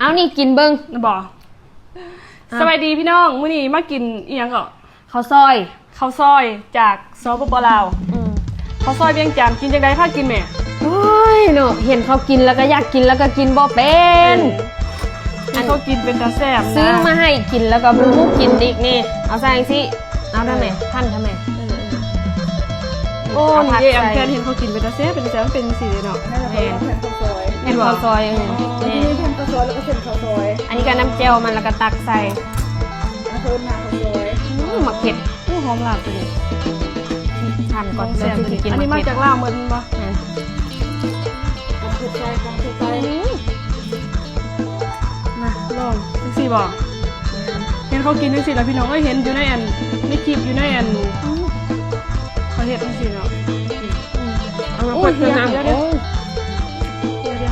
ເອົານີ້ກິນເບິ່ງ ບໍ່. ອ່ະ ສະບາຍດີພີ່ນ້ອງ ມື້ນີ້ມາກິນອີ່ຫຍັງເກາະ? ເຂົ້າຊອຍ ເຂົ້າຊອຍຈາກ ສປປ ລາວ. ອືມ ເຂົ້າຊອຍວຽງຈັນ ກິນຈັ່ງໃດ ພາກິນແມ່. ໂອ້ຍເນາະ ເຫັນເຂົາກິນແລ້ວກໍຢາກກິນ ແລ້ວກໍກິນບໍ່ເປັນ. ເອີ ອັນເຂົາກິນເປັນຕາແຊບນະ ຊື້ມາໃຫ້ກິນແລ້ວກໍບໍ່ຮູ້ກິນອີກນີ້. ເອົາໃສ່ຈັ່ງຊີ້ ເອົາທຳໄມ ພັນທຳໄມ. ເອີ ເອີ ໂອ້ ນີ້ເດ້ ອັນແຜ່ນເຫັນເຂົາກິນເປັນຕາແຊບ ເປັນຕາແຊບ ມັນເປັນຈັ່ງຊີ້ເດ້ເນາະ. ແມ່ນ ແຜ່ນເຂົ້າຊອຍ ແຜ່ນເຂົ້າຊອຍ. ເອີ ເອີ ນີ້ແມ່ນແຜ່ນເຂົ້າຊອຍ ແລ້ວກໍເສັ້ນເຂົ້າຊອຍ. ອັນນີ້ກໍນ້ຳແຈ່ວມັນ ແລ້ວກໍຕັກໃສ່ ມາເພິ່ນນາເຂົ້າຊອຍ. ອືມ ໝາກເຜັດ ໂອ້ ຫອມຫຼາຍຕົວນີ້. ທານກ່ອນ ແຊບ ເລີ່ມຊິກິນ. ອັນນີ້ມາຈາກລາວໝົດແມ່ນບໍ່? ແມ່ນ ກອງເຜັດໃສ່ ກອງເຜັດໃສ່. ອືມ ນະ ລອງຈັ່ງຊີ້ບໍ່? ແມ່ນ ເຫັນເຂົາກິນຈັ່ງຊີ້ລະພີ່ນ້ອງເອີຍ ເຫັນຢູ່ໃນອັນ ໃນຄລິບ ຢູ່ໃນອັນ ອືມ ເຂົາເຮັດຈັ່ງຊີ້ເນາະ. ອືມ ເອົາມາເປີດເປັນນ້ຳ. ໂອ້ຍ ດຽວໆ ດຽວໆ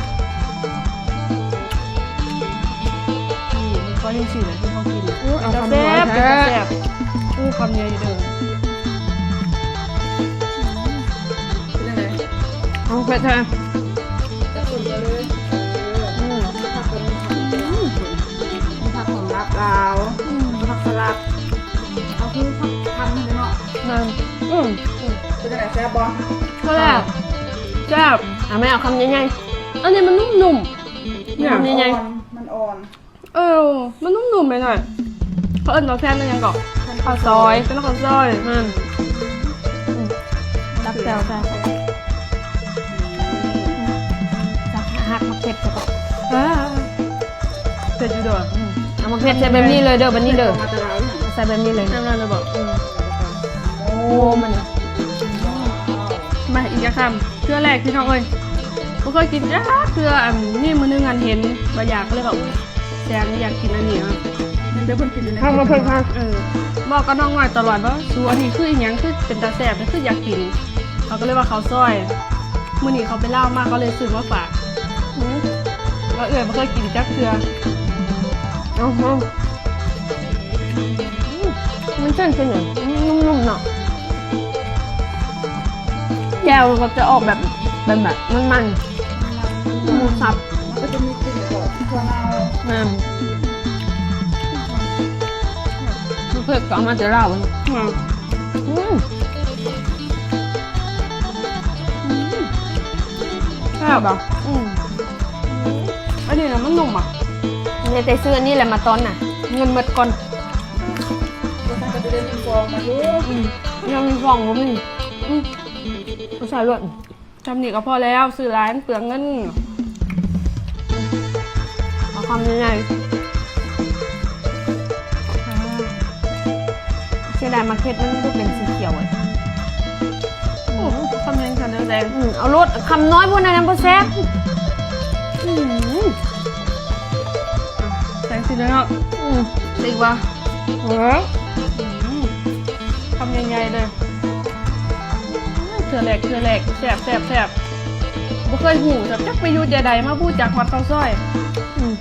ນີ້ ເຂົາຈັ່ງຊີ້ແຫຼະທີ່ເຮົາກິນ. ໂອ້ຍ ເອົາຄຳນ້ອຍແທ້ ແຊບ ແຊບ. ໂອ້ ຄຳໃຫຍ່ເດີ. ເປັນຈັ່ງໃດ? ເອົາເຜັດແທ້ ຈັບຕົ້ນເອົາເລີຍ. ເອີ ອືມ ມີຜັກ ມີຜັກ ມີຜັກຂອງລາບລາວ. ອືມ ມີຜັກສະຫຼັດ. ເອົາຄືຜັກທຳເນາະ. ແມ່ນ. ອືມ ເປັນຈັ່ງໃດ ແຊບບໍ່? ແຊບ ແຊບ. ອ່ະ ແມ່ເອົາຄຳໃຫຍ່ໆ. ອັນນີ້ມັນນຸ້ມໆ ນີ້ ຄຳໃຫຍ່ໆ ມັນອ່ອນ ມັນອ່ອນ. ເອີ ມັນນຸ້ມໆ ໄປໜ້ອຍ. ເຂົາເອີ້ນວ່າແຜ່ນອີ່ຫຍັງເກາະ? ແຜ່ນເຂົ້າຊອຍ ເປັນເຂົ້າຊອຍ. ແມ່ນ. ອືມ ຕັກແຈ່ວໃສ່ ຈັກຫັກໝາກເຜັດໃສ່ເກາະ. ເອີ ເຜັດຢູ່ເດີ. ອືມ ເອົາໝາກເຜັດໃສ່ແບບນີ້ເລີຍເດີ ແບບນີ້ເດີ. ເອົາໃສ່ແບບນີ້ເລີຍ ແບບນັ້ນເລີຍບໍ່? ອືມ ໂອ້ ມັນ ມາອີກຈັກຄຳ. ເທື່ອແລກພີ່ນ້ອງເອີຍ ບໍ່ເຄີຍກິນຈັກເທື່ອ. ອັນນີ້ມື້ໜຶ່ງຫັ້ນເຫັນວ່າຢາກ ກໍເລີຍວ່າ ໂອ້ຍ ແຊມ ຢາກກິນອັນນີ້. ເອີ ເພິ່ນກິນຢູ່ໃນ ເອີ ບອກກັບນ້ອງນ້ອຍຕະຫຼອດວ່າ ສູ ອັນນີ້ຄືອີ່ຫຍັງ ຄືເປັນຕາແຊບ ຄືຢາກກິນ. ເຂົາກໍເລີຍວ່າເຂົ້າຊອຍ. ມື້ນີ້ເຂົາໄປລາວມາ ເຂົາເລີຍຊື້ມາຝາກ. ອືມ ວ່າເອື້ອຍບໍ່ເຄີຍກິນຈັກເທື່ອ. ເອົາ ເອົາ. ອືມ ມັນເສັ້ນຄືຫຍັງ? ອືມ ນຸ້ມໆ ເນາະ. ແຈ່ວມັນກໍຈະອອກແບບ ແບບ ແບບມັນໆ ມັນໆ ໝູສັບ. ມັນກໍຈະມີກິ່ນຂອງຖົ່ວເນົ່າ. ແມ່ນ. ມັນເຜັດກໍເອົາມາແຕ່ລາວ. ອືມ ອືມ ອືມ ແຊບບໍ່? ອືມ ອັນນີ້ນະມັນນຸ້ມອະ. ເລີຍແຕ່ຊື້ອັນນີ້ແຫຼະມາຕອນນະ ເງິນໝົດກ່ອນ. ບໍ່ທັນກໍໄດ້ເງິນຟອງມາຢູ່. ອືມ ຍັງມີຟອງບໍ່ມີ. ອືມ ບໍ່ໃສ່ລວດ ຊ່ຳນີ້ກໍພໍແລ້ວ ຊື້ຫຼາຍມັນເປືອງເງິນ. ເອົາຄຳໃຫຍ່ໆ. ເສຍດາຍໝາກເຜັດມັນບໍ່ເປັນສີຂຽວເວີຍ. ໂອ້ ຄຳໃຫຍ່ຂະໜາດແດງ. ອືມ ເອົາໂລດ ຄຳນ້ອຍພຸ້ນນະ ຍັງບໍ່ແຊບ. ອືມ ແຊງຊິເລີຍເນາະ. ອືມ ໄດ້ອີກວ່າ. ເອີ ອືມ ຄຳໃຫຍ່ໆ ເລີຍ. ເທື່ອແລກ ເທື່ອແລກ ແຊບ ແຊບ ແຊບ. ບໍ່ເຄີຍຮູ້ ຈັກໄປຢູ່ແຈໃດ ມາຮູ້ຈັກຮອດເຂົ້າຊອຍ. ອືມ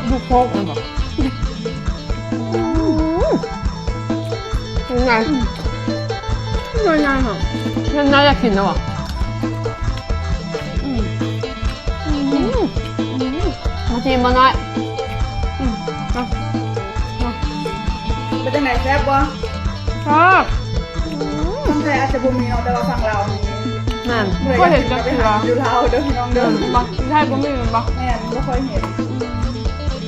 ຢູ່ໂຄກແມ່ນບໍ່? ອືມ ເປັນໄງ? ອືມ ງ່າຍໆ ເນາະ ເປັນໄງ ຢາກກິນແລ້ວຫວາ? ອືມ ອືມ ອືມ ມາຊີມບໍ່ນ້ອຍ. ອືມ ເອົາ ເອົາ ເປັນຈັ່ງໃດ ແຊບບໍ່? ແຊບ. ອືມ ທາງໄທອາດຈະບໍ່ມີເນາະ ແຕ່ວ່າຝັ່ງລາວມີ. ແມ່ນ ຜູ້ໃດຢາກກິນກໍໄປຫາຢູ່ລາວເດີພີ່ນ້ອງເດີ. ແມ່ນບໍ່? ຢູ່ໄທບໍ່ມີແມ່ນບໍ່? ແມ່ນ ບໍ່ຄ່ອຍເຫັນ. ອືມ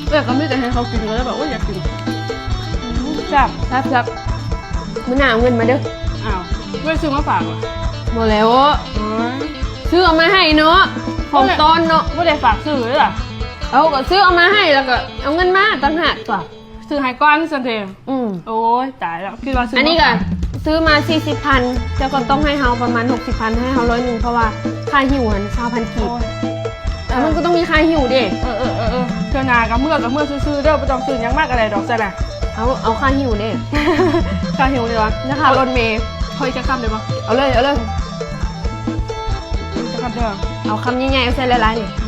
ເອື້ອຍກໍມີແຕ່ເຫັນເຂົາກິນກໍເລີຍແບບ ໂອ້ຍ ຢາກກິນ. ອືມ ແຊບ ແຊບໆ. ມື້ໜ້າເອົາເງິນມາເດີ. ອ້າວ ບໍ່ໄດ້ຊື້ມາຝາກຫວາ? ບໍ່ແລ້ວ ໂອ້ຍ ຊື້ເອົາມາໃຫ້ເນາະ ຂອງຕ້ອນເນາະ. ບໍ່ໄດ້ຝາກຊື້ເດີ. ເອົາ ກໍຊື້ເອົາມາໃຫ້ ແລ້ວກໍເອົາເງິນມາຕ່າງຫາກຕົວະ. ຊື້ໃຫ້ກ່ອນຊັ້ນເດ. ອືມ ໂອ້ຍ ຕາຍແລ້ວ ຄິດວ່າຊື້ ອັນນີ້ກໍຊື້ມາສີ່ສິບພັນ ເຈົ້າກໍຕ້ອງໃຫ້ເຮົາປະມານຫົກສິບພັນ ໃຫ້ເຮົາຮ້ອຍໜຶ່ງ ເພາະວ່າຄ່າຫິ້ວຫັ້ນຊາວພັນກີບ. ໂອ້ຍ ເອີ ມັນກໍຕ້ອງມີຄ່າຫິ້ວເດ້. ເອີໆໆ ເທື່ອໜ້າກໍເມືອ ກໍເມືອຊື່ໆ ເດີ ບໍ່ຕ້ອງຊື້ຫຍັງມາກໍໄດ້ດອກຊັ້ນນະ. ເອົາ ເອົາຄ່າຫິ້ວເດ້. ຄ່າຫິ້ວເດ້ຫວາ? ແລ້ວຄ່າລົດເມ. ຂໍອີກຈັກຄຳໄດ້ບໍ່? ເອົາເລີຍ ເອົາເລີຍ. ຈັກຄຳເດີ ເອົາຄຳໃຫຍ່ໆ ເອົາໃສ່ຫຼາຍໆ ນີ້. ອືມ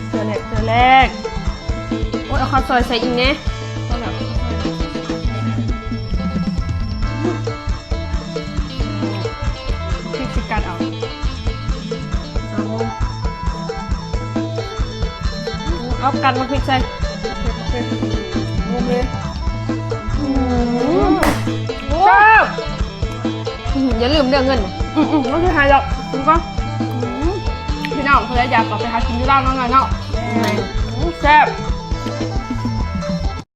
ເທື່ອແລກ ເທື່ອແລກ. ໂອ້ຍ ເອົາເຂົ້າຊອຍໃສ່ອີກແດ່. ພໍແລ້ວ ພລິກຊິກັດເອົາ. ເອົາ ເອົາກັນໝາກພິກໃສ່ ໂອເຄ ໂອເຄ ອືມ ແຊບ ອືມ ຢ່າລືມເດີເງິນ ອືມໆ ບໍ່ຊິໃຫ້ດອກ ກິນກ່ອນ ອືມ ພີ່ນ້ອງ ຜູ້ໃດຢາກກໍໄປຫາກິນຢູ່ລາວເນາະ ເນາະ ແມ່ນ ອືມ ແຊບ.